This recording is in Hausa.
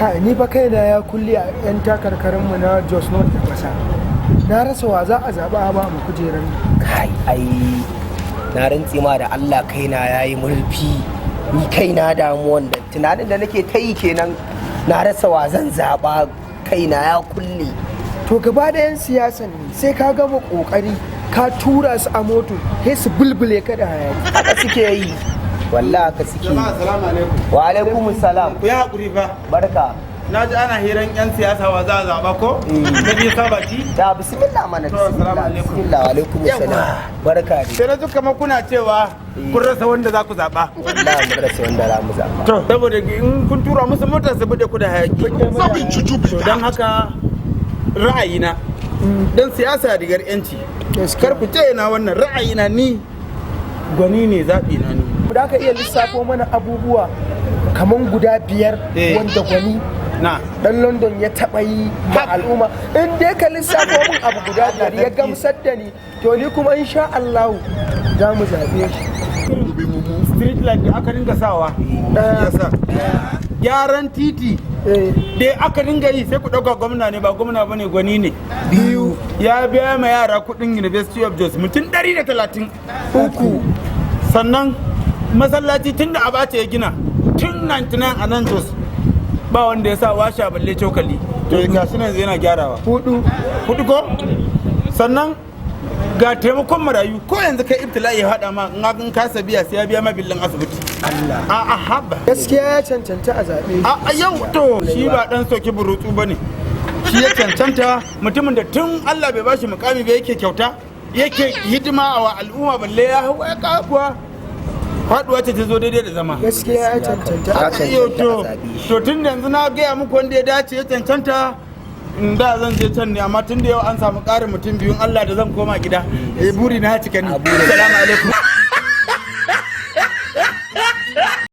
Kai, ni fa kaina ya kulle a 'yan takarkarinmu na Jos North da Basa. Na rasa wa za a zaɓa a ba mu kujerar nan. Kai, ai na rantse ma da Allah, kaina yayi murfi. Ni kaina damuwan da tunanin da nake ta yi kenan, na rasa wa zan zaba, kaina ya kulle. To, gaba da 'yan siyasan ne, sai ka gama kokari ka tura su a moto, sai su bulbule ka da hayaki. Haka suke yi wallahi, haka suke yi. Jama'a, assalamu alaikum. Wa alaikum salam. Ku yi haƙuri fa. Barka. Na ji ana hiran 'yan siyasa, wa za a zaɓa ko? Na biyu sa baki? Da bismillah mana. To, assalamu Bismillah. alaikum. Bismillah, wa alaikum salam, barka dai. Sai na ji kamar kuna cewa kun rasa wanda za ku zaɓa. Wallahi mun rasa wanda za mu zaba. To, saboda in kun tura musu mota su bude ku da hayaki. To, don haka ra'ayina, dan siyasa rigar 'yanci. Kar ku ce na wannan ra'ayina, ni Gwani ne zaɓi na ni. Da ka iya lissafo mana abubuwa kaman guda 5 wanda Gwani Na. Dan London ya taɓa yi ma al'umma. In dai ka lissafo min abu guda 5 ya gamsar da ni, to ni kuma insha Allah za mu zaɓe shi. Street light da aka dinga sawa. Ɗaya. Yasa. Gyaran titi da aka dinga yi, sai ku ɗauka gwamna ne, ba gwamna bane, Gwani ne. Biyu. Ya biya ma yara kuɗin University of Jos, mutum 130. Uku. Sannan masallaci, tun da Abacha ya gina tun 99 a nan Jos, ba wanda ya sa washa balle cokali. To, ga shi nan yana gyarawa. Hudu. Hudu ko? Sannan ga taimakon marayu, ko yanzu kai ibtila'i ya haɗa ma, in kasa biya, sai ya biya ma billin asibiti. Allah. A haba. Gaskiya ya cancanta a zaɓe shi. A yau, to shi ba dan soki burutsu bane, shi ya cancanta. Mutumin da tun Allah bai bashi mukami ba yake kyauta, yake hidima wa al'umma, balle ya hau ya kuwa faduwa ce ta zo daidai da zama. Gaskiya ya cancanta. Ya Yau cancanta to a zaɓe shi. To, tun da yanzu na gaya muku wanda ya dace, ya cancanta, in da zan je can ne, amma tun da yau an samu ƙarin mutum biyun, Allah da zan koma gida, eh, buri na cika ni. A burin. Assalamu alaikum.